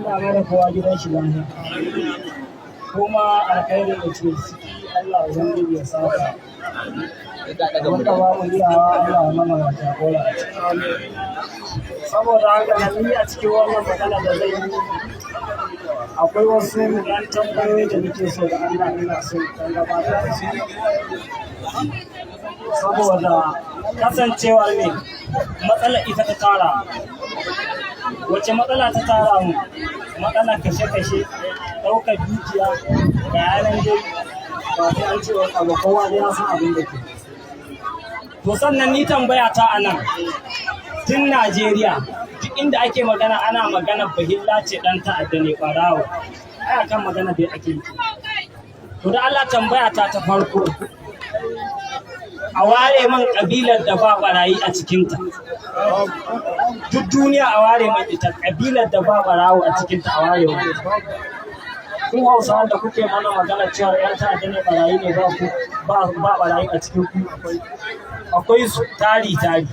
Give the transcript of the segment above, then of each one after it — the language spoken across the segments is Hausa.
Allah mai da kowa gidan shi lafiya. Kuma alkhairin da ke ciki, Allah Ubangiji ya saka. Wanda ba mu iyawa, Allah ya mana jagora a ciki. Saboda haka nan, ni a cikin wannan magana da zai yi, akwai wasu ɗan tambayoyi da nake so da Allah ina so ɗan gabatar da su. Saboda kasancewar ne matsalar ita ta tara. Wace matsala ta tara mu? Matsalar kashe-kashe, ɗaukar dukiya, ga yanan dai, ba sai an ce wani abu, kowa dai ya san abin da ke. To sannan ni tambaya ta a nan, tun Najeriya, duk inda ake magana ana magana bahillace ɗan ta'adda ne, ɓarawo. Ai akan magana dai ake yi. To da Allah, tambaya ta ta farko, a ware man ƙabilar da ba ɓarayi a cikinta. Duk duniya a ware man ita, ƙabilar da ba ɓarawo a cikinta, a ware man ita. Ku Hausawa da kuke mana magana cewa 'yan ta'adda ne, ɓarayi ne, ba ku ba ɓarayi a cikin ku, akwai su tari tari.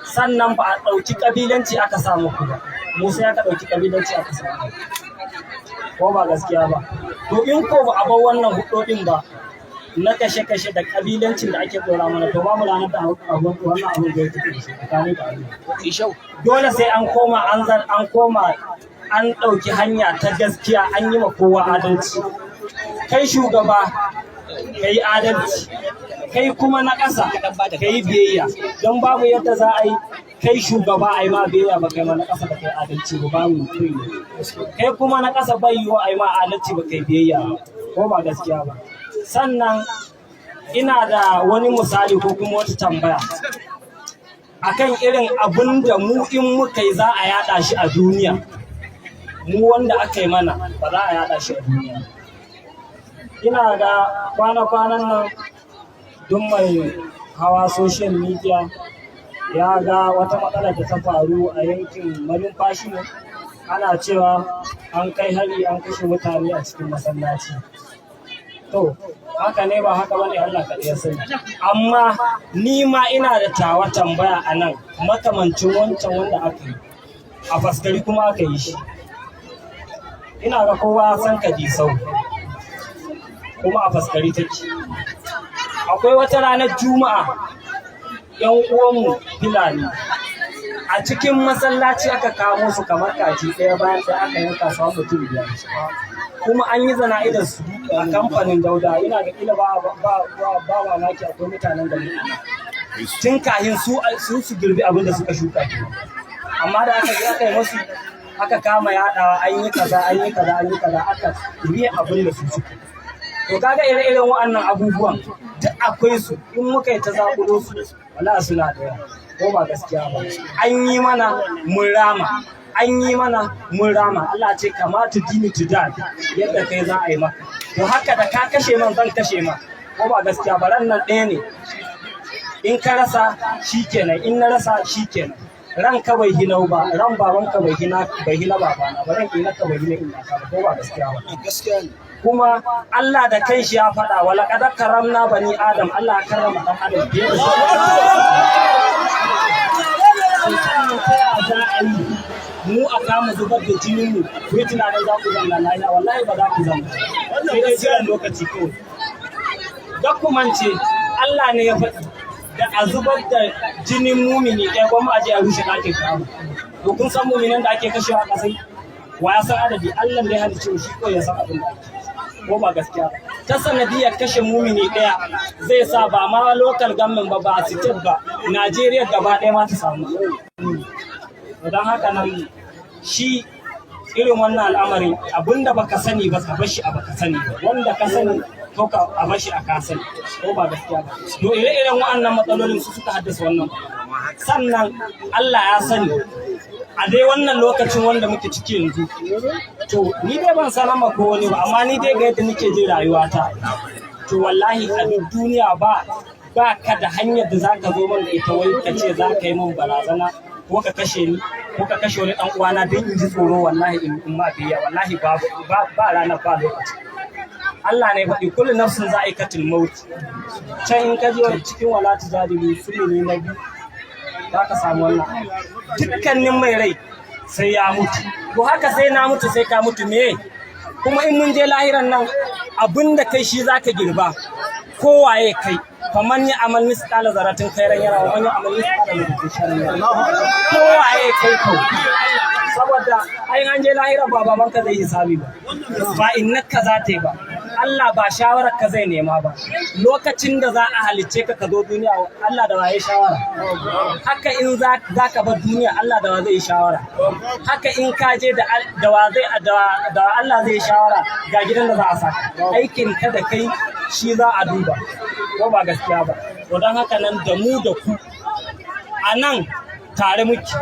Sannan ba a ɗauki ƙabilanci aka sa muku ba. Mu sai aka ɗauki ƙabilanci aka sa muku. Ko ba gaskiya ba? To in ko ba a bar wannan hudodin ba na kashe-kashe da ƙabilancin da ake ɗora mana, to babu ranar da wannan abun zai tafi da shi, tsakani da Allah. Dole sai an koma an zan an koma an ɗauki hanya ta gaskiya, an yi ma kowa adalci. Kai shugaba, ka yi adalci, kai kuma na ƙasa, ka yi biyayya, don babu yadda za a yi kai shugaba a yi ma biyayya ba kai ma na ƙasa ba kai adalci ba, babu mutum. Kai kuma na ƙasa, bai yiwu a yi ma adalci ba kai biyayya ba, ko ba gaskiya ba? Sannan ina da wani misali ko kuma wata tambaya akan irin abun da mu in muka yi za a yada shi a duniya, mu wanda aka yi mana ba za a yada shi a duniya. Ina ga kwana-kwanan nan duk mai hawa social media ya ga wata matsala da ta faru a yankin Malumfashi ne, ana cewa an kai hari, an kashe mutane a cikin masallaci. To haka ne ba haka bane, Allah kaɗai ya sani. Amma ni ma ina da tawa tambaya a nan, makamancin wancan wanda aka yi a Faskari kuma aka yi shi. Ina ga kowa san Kadisau, kuma a Faskari take. Akwai wata ranar Juma'a, yan uwanmu Fulani a cikin masallaci aka kamo su kamar kaji, ɗaya bayan ɗaya aka yanka su, mutum biyar, kuma an yi zana'idar su a kamfanin Dauda. Ina ga kila ba ba ba mamaki akwai mutanen da tun kahin su su girbi abin da suka shuka kenan. Amma da aka je aka yi musu, aka kama yaɗawa, an yi kaza, an yi kaza, an yi kaza, aka riye abin da su suka. To kaga ire-iren waɗannan abubuwan duk akwai su, in muka yi ta zaƙulo su, wala suna da yawa, ko ba gaskiya ba? An yi mana, mun rama, an yi mana, mun rama. Allah ce kama tudinu tudan, yadda kai za a yi maka. To haka da ka kashe man, zan kashe ma, ko ba gaskiya ba? Ran nan ɗaya ne, in ka rasa shikenan, in na rasa shikenan. Ran ka bai hinau ba, ran baban ka bai hina babana ba, ran ina ka bai hina ina ka ba, ko ba gaskiya ba? Gaskiya ne. Kuma Allah da kanshi ya faɗa, wa laqad karramna bani Adam. Allah ya karrama dan Adam fiye da su. Ta ya za a yi mu a kama zubar da jinin mu, ku yi tunanin za ku zanna lafiya? Wallahi ba za ku zanna, sai dai jiran lokaci kawai. Dokumance Allah ne ya faɗi, da a zubar da jinin mumini ɗaya gwamma a je a rushe ɗakin Ka'aba. To kun san muminan da ake kashewa a ƙasai, wa ya san adadi? Allah da ya halicce shi ko ya san abin da ake, ko ba gaskiya ba? Ta sanadiyar kashe mumini ɗaya zai sa ba ma local government ba, ba state ba, Najeriya gaba ɗaya ma ta samu. Don haka nan shi irin wannan al'amarin, abinda baka sani ba, ka bar shi a baka sani ba, wanda ka sani to ka a bar shi a ka sani, ko ba gaskiya ba? To ire-iren waɗannan matsalolin su suka haddasa wannan. Sannan Allah ya sani, a dai wannan lokacin wanda muke ciki yanzu, to ni dai ban sanar ma ko wani ba, amma ni dai ga yadda nake jin rayuwata, to wallahi a duk duniya ba ka da hanyar da zaka zo min da ita wai ka ce za ka yi min barazana, ko ka kashe ni, ko ka kashe wani dan uwana, don in ji tsoro wallahi in ma biya. Wallahi ba ba ranar ba lokaci. Allah ne faɗi, kullu nafsin za'iqatul maut. Can in ka je cikin wala tujadilu, sumuni na biyu, za ka samu wannan. Dukkanin mai rai Sai ya mutu. To haka sai na mutu, sai ka mutu, me kuma? In mun je lahiran nan, abin da kai shi zaka girba, kowaye kai. فمن يعمل مثقال ذرة خيرا يره ومن يعمل مثقال ذرة شرا يره. Kowaye kai ko, saboda ai an je lahira ba babanka zai hisabi ba, ba innaka za ta yi ba, Allah ba shawarar ka zai nema ba. Lokacin da za a halicce ka, ka zo duniya, Allah da waye shawara? Haka in za ka bar duniya, Allah da wa zai yi shawara? Haka in ka je, da wa zai da Allah zai yi shawara ga gidan da za a saka? Aikin ka da kai shi za a duba, ko ba gaskiya ba? To don haka nan, da mu da ku a nan tare muke.